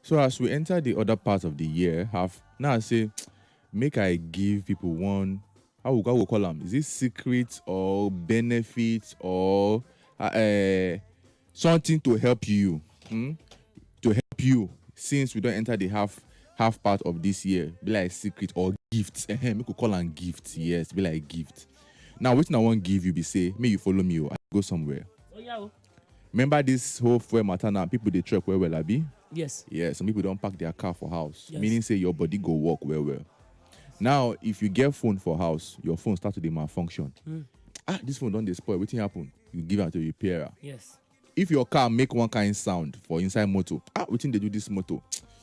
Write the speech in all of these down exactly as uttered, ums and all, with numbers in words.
So as we enter the other part of the year, half now I say, make I give people one. How we go call am? Is it secret or benefit or uh, uh, something to help you? Hmm? To help you since we don't enter the half half part of this year, be like secret or gifts. Ehem, make we call am gifts. Yes, be like gift. Now, wetin I wan give you be say, make you follow me, oh, I go somewhere. Oh yeah. Oh. Remember this whole fuel matter now. People dey trek well well, abi? Yes. Yeah, some people don park their car for house, Yes. meaning say your body go work well well. Now, if you get phone for house, your phone start to dey malfunction. Mm. Ah, this phone don dey spoil. Wetin happen? You give am to repairer. Yes. If your car make one kind sound for inside motor, ah, wetin dey do this motor?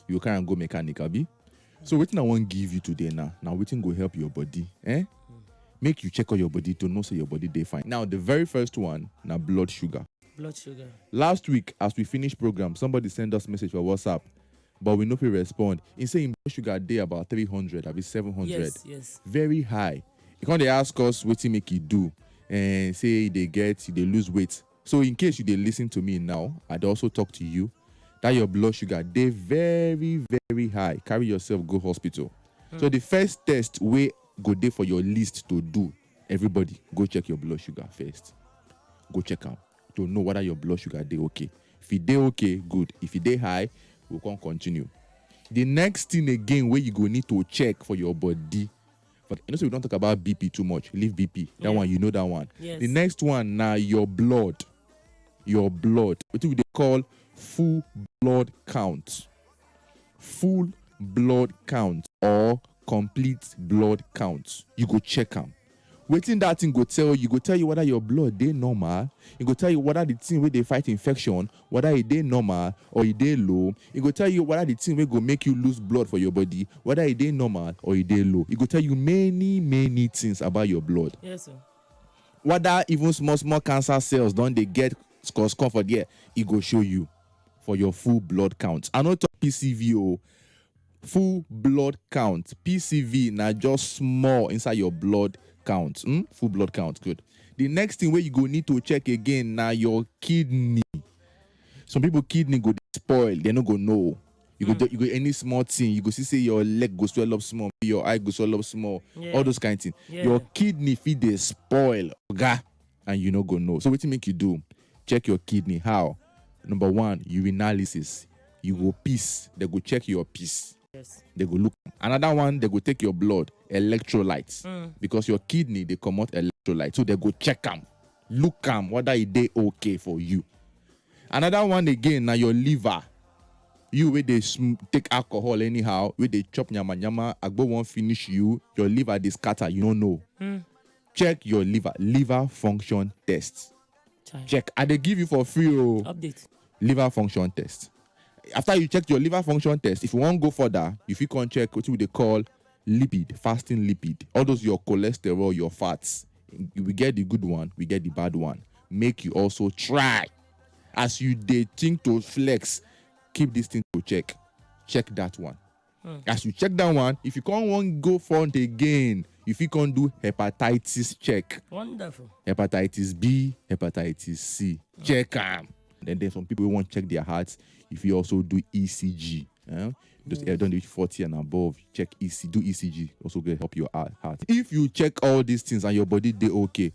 You carry am go mechanic, abi? So wetin I wan give you today now, na wetin go help your body, eh? Make you check out your body to know say your body dey fine. Now, the very first one na blood sugar. Blood sugar. Last week, as we finish program, somebody send us message for WhatsApp, but we no fit respond. He say him blood sugar dey about three hundred, abi seven hundred. Yes. Yes. Very high. He come dey ask us wetin make he do, and say he dey get, he dey lose weight. So in case you dey listen to me now, I dey also talk to you. That your blood sugar dey very very high. Carry yourself go hospital. So the first test wey go dey for your list to do, everybody go check your blood sugar first. Go check am to know whether your blood sugar dey okay. If e dey okay, good. If e dey high, we come continue. The next thing again wey you go need to check for your body, but you know say we don talk about B P too much. Leave B P. That Yeah. One, you know that one. Yes. The next one na your blood. Your blood. Wetin we dey call full blood count. Full blood count or complete blood count. You go check am. Wetin that thing go tell you? Go tell you whether your blood dey normal. E go tell you whether the thing wey dey fight infection, whether e dey normal or e dey low. E go tell you whether the thing wey go make you lose blood for your body, whether e dey normal or e dey low. E go tell you many many things about your blood. Yes, sir. Whether even small small cancer cells don dey get scores come for there, e go show you for your full blood count. I no talk P C V o. Full blood count. P C V na just small inside your blood count. Hmm? Full blood count, good. The next thing wey you go need to check again na your kidney. Some people kidney go dey spoil, they no go know. You go, Mm. do- you go any small thing, you go see say your leg go swell up small, your eye go swell up small, Yeah. All those kind thing. Yeah. Your kidney fit dey spoil, oga, and you no go know. So wetin make you do? Check your kidney. How? Number one, urinalysis. You go piss. They go check your piss. Yes. They go look. Another one, they go take your blood, electrolytes, Mm. because your kidney dey comot electrolyte. So they go check am, look am whether e dey okay for you. Another one again na your liver. You wey dey sm- take alcohol anyhow, wey dey chop nyama nyama, agbo wan finish you, your liver dey scatter, you no know. Mm. Check your liver, liver function test. Chai. Check. I dey give you for free o. Update. Liver function test. After you check your liver function test, if you wan go further, you fit come check wetin we dey call lipid, fasting lipid. All those your cholesterol, your fats. We get the good one, we get the bad one. Make you also try. As you dey think to flex, keep this thing to check. Check that one. Hmm. As you check that one, if you come wan go front again, you fit come do hepatitis check. Wonderful. Hepatitis B, hepatitis C. Check am. Then there's some people who want check their hearts. If you also do E C G, eh? Just Yes. Don't reach forty and above. Check E C, do E C G. Also go help your heart. heart. If you check all these things and your body dey okay,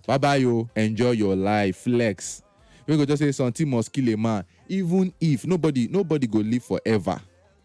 bye bye yo. Enjoy your life, flex. We go just say something must kill a man. Even if nobody nobody go live forever.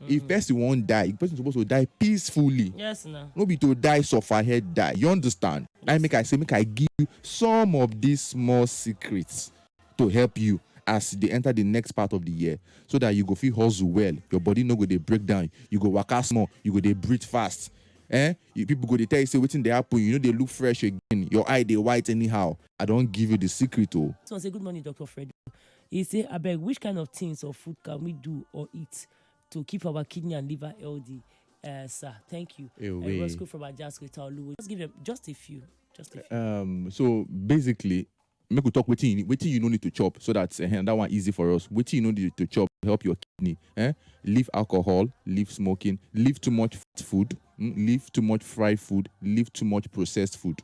If person wan die, if person suppose to die peacefully. Yes, now. No be to die suffer head die. You understand? I make I say make I give you some of these small secrets to help you as they enter the next part of the year, so that you go fit hustle well. Your body no go dey break down. You go waka small. You go dey breathe fast. Eh? You, people go dey tell you say wetin dey happen. You no dey look fresh again. Your eye dey white anyhow. I don give you the secret o. So I say, "Good morning, Doctor Fred." He say, "Abeg, which kind of things or food can we do or eat to keep our kidney and liver healthy?" Uh, sir, thank you. Ewe. Uh, Roscoe from Ajasko Itaoluwo. Just give them just a few. Just a few. Um, so basically, make we talk wetin you, wetin you no need to chop, so that uh, that one easy for us. Wetin you no need to chop help your kidney. Eh? Leave alcohol, leave smoking, leave too much fast food, mm, leave too much fried food, leave too much processed food.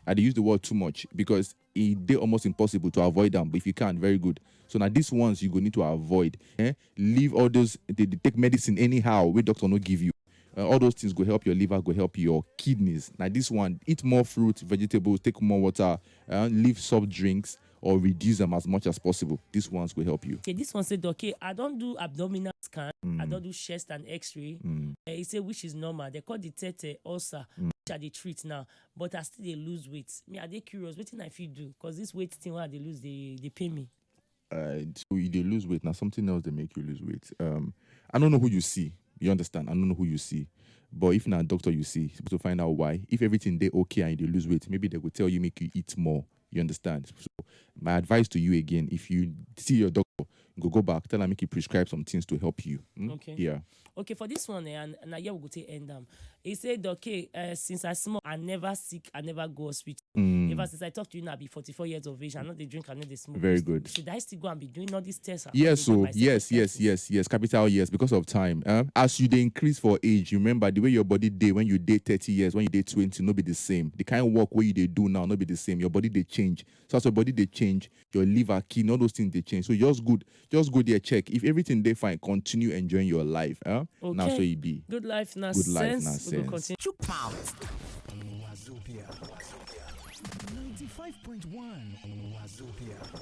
I dey use the word too much because e dey almost impossible to avoid am, but if you can, very good. So now these ones you go need to avoid. Eh? Leave all those, they, they take medicine anyhow, wey doctor no give you. Uh, all those things go help your liver, go help your kidneys. Now this one, eat more fruit, vegetables, take more water, uh, leave soft drinks or reduce them as much as possible. These ones will help you. Okay, this one said, okay, I don't do abdominal scan, I don't do chest and x-ray. Mm. Eh, he say which is normal. They call the tete ulcer, which I dey treat now, but I still dey lose weight. Me, I dey curious, wetin I fit do? Because this weight thing wey I dey lose, they, they pay me. Uh, so you dey lose weight. Now something else they make you lose weight. Um, I don't know who you see. You understand? I don't know who you see. But if na doctor you see, you suppose to find out why. If everything dey okay and you dey lose weight, maybe they go tell you make you eat more. You understand? So my advice to you again, if you see your doctor, go go back, tell am make you prescribe some things to help you. Hmm? Okay. Yeah. Okay, for this one, eh, and na here we go take end am. He said, okay, uh, since I small, I never sick, I never go hospital. Mm. Ever since I talk to you now, I be forty-four years of age. I no dey drink, I no dey smoke. Very good. Should I still go and be doing all these tests? Yes, so yes, yes, yes, yes. Capital yes, because of time. Um, as you dey increase for age, you remember the way your body dey when you dey thirty years, when you dey twenty, no be the same. The kind of work wey you dey do now, no be the same. Your body dey change. So as your body dey change, your liver, kidney, all those things dey change. So just good, just go there, check. If everything dey fine, continue enjoying your life. Huh? Now Okay. So e be. Good life na Good life sense. na We go sense. Continue. Chook mouth. Wazobia. Ninety-five point one Wazobia.